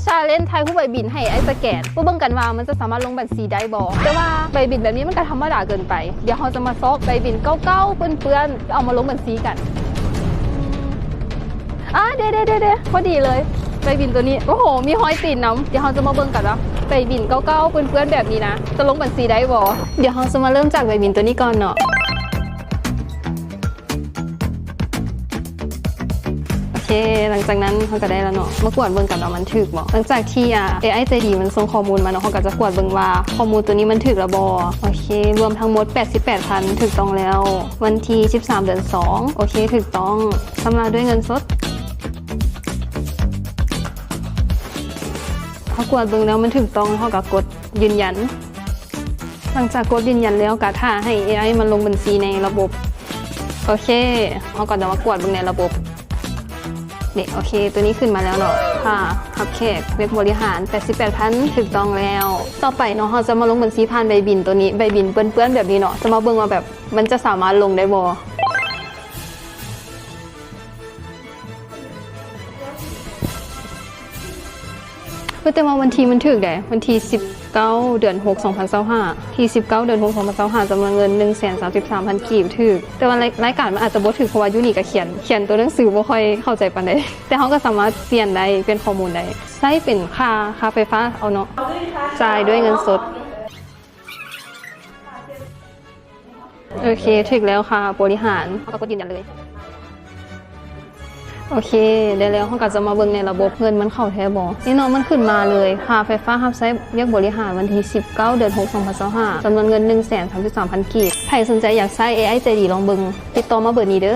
challenge ຖ່າຍຮູບໃບບິນໃຫ້ອ້າຍສະແກນ ມາເບິ່ງກັນວ່າມັນຈະສາມາດລົງບັນຊີໄດ້ບໍ່. ແຕ່ວ່າໃບບິນແບບນີ້ມັນກໍທຳມະດາເກີນໄປ. ດຽວເຮົາຈະມາຊອກໃບບິນເກົ່າໆ ເປື້ອນໆ ເອົາມາລົງບັນຊີກັນ. ອາ ເດໆໆໆ ພໍດີເລີຍ ໃບບິນໂຕນີ້. ໂອ້ໂຫ ມີຮອຍຕີນນຳ. ດຽວເຮົາຈະມາເບິ່ງກັນວ່າໃບບິນເກົ່າໆ ເປື້ອນໆ ແບບນີ້ນະ ຈະລົງບັນຊີໄດ້ບໍ່? ດຽວເຮົາຈະມາເລີ່ມຈາກໃບບິນໂຕນີ້ກ່ອນເນາະ. ໂອເຄ ຫຼັງຈາກນັ້ນເຮົາກໍໄດ້ແລ້ວເນາະ. ມາກວດເບິ່ງກັນວ່າມັນຖືກບໍ່. ຫຼັງຈາກທີ່ ອາ ເອໄອໃຈດີມັນສົ່ງຂໍ້ມູນມາເນາະ, ເຮົາກໍຈະກວດເບິ່ງວ່າຂໍ້ມູນໂຕນີ້ມັນຖືກແລ້ວບໍ່. ໂອເຄ ລວມທັງໝົດ ແປດສິບແປດພັນ ຖືກຕ້ອງແລ້ວ. ວັນທີ ສິບສາມ ເດືອນສອງ. ໂອເຄ ຖືກຕ້ອງ. ຊຳລະດ້ວຍເງິນສົດ. ເຮົາກວດເບິ່ງແລ້ວມັນຖືກຕ້ອງ, ເຮົາກໍກົດຢືນຢັນ. ຫຼັງຈາກກົດຢືນຢັນແລ້ວ ກໍຖ້າໃຫ້ເອໄອມັນລົງບັນຊີໃນລະບົບ. ໂອເຄ ເຮົາກໍຈະມາກວດເບິ່ງໃນລະບົບ. ນີ້ ໂອເຄ ໂຕນີ້ຂຶ້ນມາແລ້ວເນາະ. ຄ່າຮັບແຂກ ວຽກບໍລິຫານ ແປດສິບແປດພັນ ຖືກຕ້ອງແລ້ວ. ຕໍ່ໄປເນາະ ເຮົາຈະມາລົງບັນຊີຜ່ານໃບບິນໂຕນີ້, ໃບບິນເປື້ອນໆ ແບບນີ້ເນາະ. ຈະມາເບິ່ງວ່າແບບມັນຈະສາມາດລົງໄດ້ບໍ່. ເອີ ແຕ່ວ່າວັນທີມັນຖືກເດ ວັນທີ ສິບເກົ້າ ເດືອນຫົກ ສອງພັນຊາວຫ້າ ທີ ສິບເກົ້າ ເດືອນຫົກ ສອງພັນຊາວຫ້າ ຈຳນວນເງິນ ໜຶ່ງແສນສາມສິບສາມພັນ ກີບ ຖືກ. ແຕ່ວ່າລາຍ ລາຍການມັນອາດຈະບໍ່ຖືກ ເພາະວ່າຢູ່ນີ້ກໍຂຽນ ຂຽນຕົວໜັງສືບໍ່ຄ່ອຍເຂົ້າໃຈປານໃດ, ແຕ່ເຮົາກໍສາມາດປ່ຽນໄດ້ ປ່ຽນຂໍ້ມູນໄດ້. ໃຊ້ເປັນຄ່າ ຄ່າໄຟຟ້າເອົາເນາະ. ຈ່າຍດ້ວຍເງິນສົດ. ໂອເຄ ຖືກແລ້ວຄ່າບໍລິຫານ. ເຮົາກໍກົດຢືນຢັນເລີຍ. ໂອເຄ ໄດ້ແລ້ວ. ເຮົາກໍຈະມາເບິ່ງໃນລະບົບ ເງິນມັນເຂົ້າແທ້ບໍ່. ນີ້ເນາະ ມັນຂຶ້ນມາເລີຍ ຄ່າໄຟຟ້າຮັບໃຊ້ວຽກບໍລິຫານ ວັນທີ ສິບເກົ້າ ເດືອນຫົກ ສອງພັນຊາວຫ້າ ຈຳນວນເງິນ ໜຶ່ງແສນສາມສິບສາມພັນ ກີບ. ໃຜສົນໃຈຢາກໃຊ້ ເອໄອໃຈດີລອງເບິ່ງ ຕິດຕໍ່ມາເບີນີ້ເດີ.